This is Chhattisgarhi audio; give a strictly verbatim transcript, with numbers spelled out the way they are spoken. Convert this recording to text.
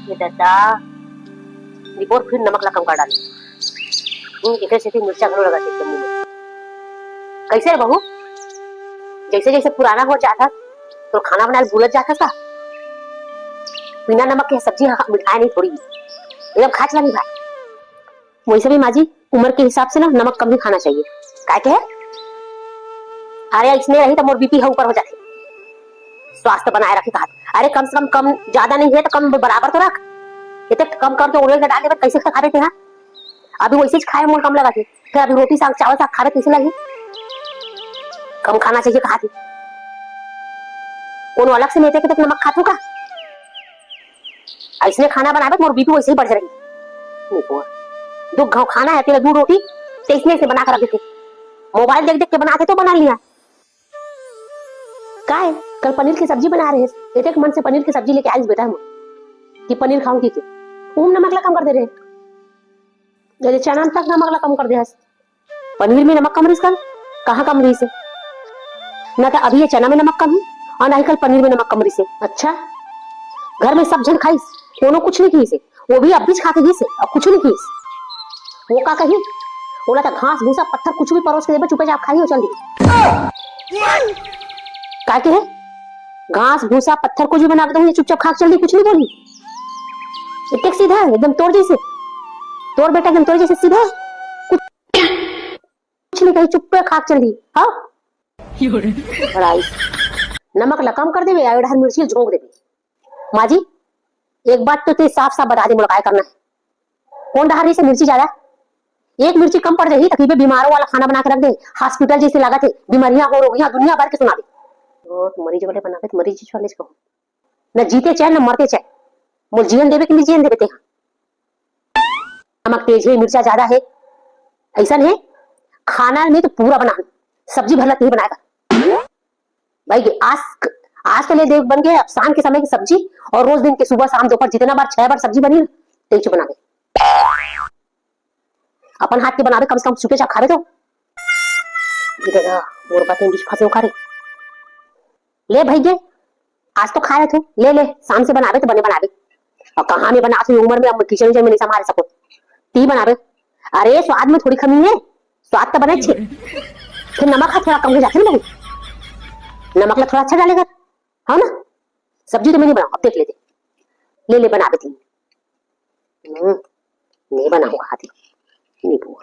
ये दादा, निपोर फिर नमक ला कम कर डाले। हम्म, एकर सेती मिर्चा घलो लगा देथे मुंह में। कैसे रे बहू, जैसे जैसे पुराना हो जात हस, तो खाना बनाए भूलत जात हस का? बिना नमक के सब्जी ह-, मिठाय नहीं थोड़ी, एकदम खाच ला नहीं भाई। वैसे भी माँ जी, उम्र के हिसाब से ना नमक कम ही खाना चाहिए। काय के? अरे, इसने रही तो मोर बीपी ह ऊपर हो जाथे। स्वास्थ्य बनाए रखे कहा। अरे, कम से कम, कम ज्यादा नहीं है तो कम बराबर तो रख। ये तो कम कर के ओढ़े के डाल देबे, कैसे खाबे तेहा? अभी वैसे ही खाए मोर कम लगा थे, फिर अभी रोटी साग, चावल साग खाबे, कैसे लगी? कम खाना चाहिए कहा थे। कोनो अलग से नेते के तक नमक खाथू का? ऐसने खाना बनाबे त मोर बीपी वैसे ही बढ़ रही। दू घाव खाना है तेरा, दू रोटी, तो इसने से बना कर रख देते। मोबाइल देख देख के बनाते तो बना लिया। काय, कल पनीर की सब्जी बना रहे हैं, एतेक मन से पनीर की सब्जी लेके आइस बेटा हम कि पनीर खाऊं की के। उहम नमक ला कम कर दे रहे। अरे चना में तक नमक ला कम कर दे हस। पनीर में नमक कम रहिस कल? कहाँ कम रहिस हे? ना तो अभी ये चना में नमक कम है और ना ही कल पनीर में नमक कम रहिस हे। अच्छा, घर में सब झन खाइस, कोनो कुछ नहीं कहिस हे, वो भी अब भी खा के गिस हे और कुछ नहीं कहिस। वो का कही, ओला तो घास भूसा पत्थर कुछ भी परोस के देबे, चुपचाप खाही और चल दी। का के है? घास भूसा पत्थर कुछ भी बना के दूंगी, चुपचाप खा के चल दी, कुछ नहीं बोली। इतने सीधा है एकदम तोर जैसे, तोर बेटा एकदम तोर जैसे सीधा है। कुछ नहीं कही, चुप्पे खाक चल दी। हाँ। बड़ा इस नमक ला कम कर देवे या डहर मिर्ची झोंक देवे। माँ जी, एक बात तो ते साफ साफ बता दे, मोला काय करना है। कौन डहर से मिर्ची ज्यादा? एक मिर्ची कम पड़ जाही, तकलीफे बीमारों वाला खाना बना के रख दे। हॉस्पिटल जैसे लागत है, बीमारियां हो, रोगियां दुनिया भर के सुना दे। ओ, तो मरीज वाले बनावे तो मरीज वाले को न जीते चाहे न मरते चाहे, मोला जीवन देवे कि नहीं जीवन देवे ते? नमक तेज है, मिर्चा ज्यादा है, ऐसा है। खाना में तो पूरा बना, सब्जी भर लगती है बनाएगा। भाई ये आज, आज के लिए देख बन गए अब शाम के समय की सब्जी, और रोज दिन के सुबह शाम दोपहर जितना बार, छह बार सब्जी बनी ना, तेज बनावे। अपन हाथ के बनावे, कम से कम चुपे चाप खावे तो। ये दादा, मोर बात में बीच फंसे हो का रे? ले भाई ये, आज तो खा रहे थे, ले ले, शाम से बनावे तो बने बनावे। और कहाँ में बना थे उम्र में, अब किचन उचन में नहीं संभाल सको, ती बनावे। अरे स्वाद में थोड़ी कमी है, स्वाद तो बने छे। फिर नमक हा थोड़ा कम हो जाते ना, नमक ला थोड़ा अच्छा डालेगा, हाँ ना। सब्जी तो मैं नहीं बनाऊँ, अब देख लेते, ले ले बनावे ती। हम्म, नहीं बनाऊँ खाती, नहीं बोर।